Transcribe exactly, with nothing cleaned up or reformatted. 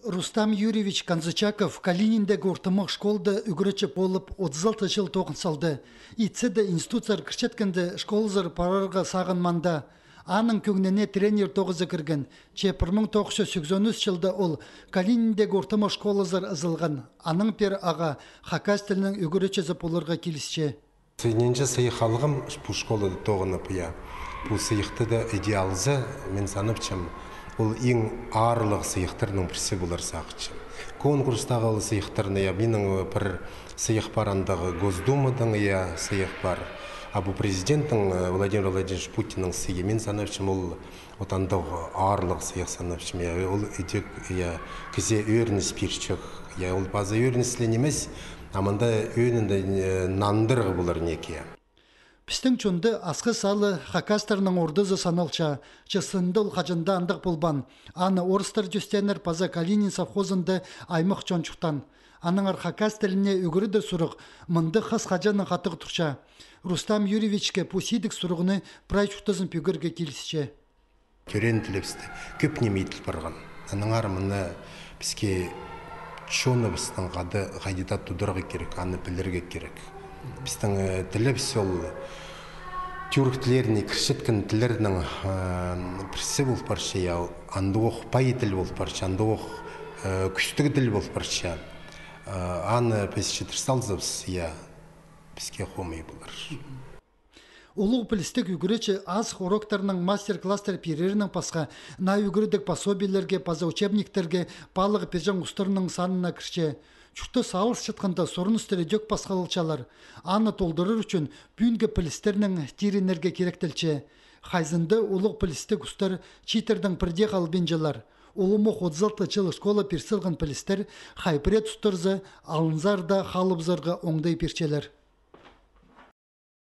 Рустам Юрьевич Канзычаков Калининдегі ортымах школда ӱгретчі полып отыс алты чыл тоғын салды. Итсе дее институтсар кірчеткенде школазар парарға сағынмаан даа. Аның кӧңніне тренер тоғызы кірген. Че пір муң тоғыс чӱс сӧксен ӱс чылда ол Калининдегі ортымах школазар ызылған. Анаң пеер ағаа хакас тілінің ӱгретчізі поларға килісче. Сыйынҷа сыйых алғам пу школада тоғынып, я. Пу сыйыхты даа іди алза, мин санапчам, ол иң аарлығ сыйыхтарның пірсі полар сағынчам. Конкурстағы ол сыйыхтарны, я, минің пір сыйых пар андағы Госдумадаң, я, сыйых пар. А пу президенттің, э, Владимир Владимирович Путиннің сыйы, мин санапчам, ол вот андағ аарлығ сыйых санапчам, я, ол ідӧк, я, кізее ӧрініс пирчек. Я, ол паза ӧрініс ле нимес, а мында ӧӧнінде, э, нандырығ полар неке. Пістің чонда Асхыс аалы хакастарның ордазы саналча, че сынында ол хаҷан даа андағ полбаан. Аны орыстар тӧстееннер паза Калинин совхозында аймах чон чуртаан. Аннаңар хакас тіліне ӱгредер сурығ мында хыс-хаҷаннаң хатығ турча. Рустам Юрьевичке пу сидік сурығны прай чуртазын пӱгерге килісче. Тӧреен тілібісте кӧп ниме иділ парған. Аннаңар мыны піске чоныбыстың хада хайди даа тударға кирек, аны пілерге кирек. Пістің, э, тілібіс ол тюрк тіллеріне кірчеткен тіллернің, э, пірсі пол парча, я, андағох пай тіл пол парча, андағох, э, кӱстіг тіл пол парча. Э, аны піс читір салзабыс, я, піске хомай полар. Улуғ пілістіг ӱгретчі азых уроктарның, мастер-класстар пирерінең пасха, наа ӱгредіг пособиелерге паза учебниктерге паалағ пирҷең устарның санына кірче. Чуртас алысчатханда сурыныстар ідӧк пасхалалчалар. Аны толдырар ӱчӱн пӱӱнгі пілістернең тирінерге киректелче. Хайзында улуғ пілістіг устар чииттердең пірдее халбинчалар. Улумох отыс алты чыл школа пир салған пілістер хай пірее тустарза алынзар даа халыбызарға оңдай пирчелер.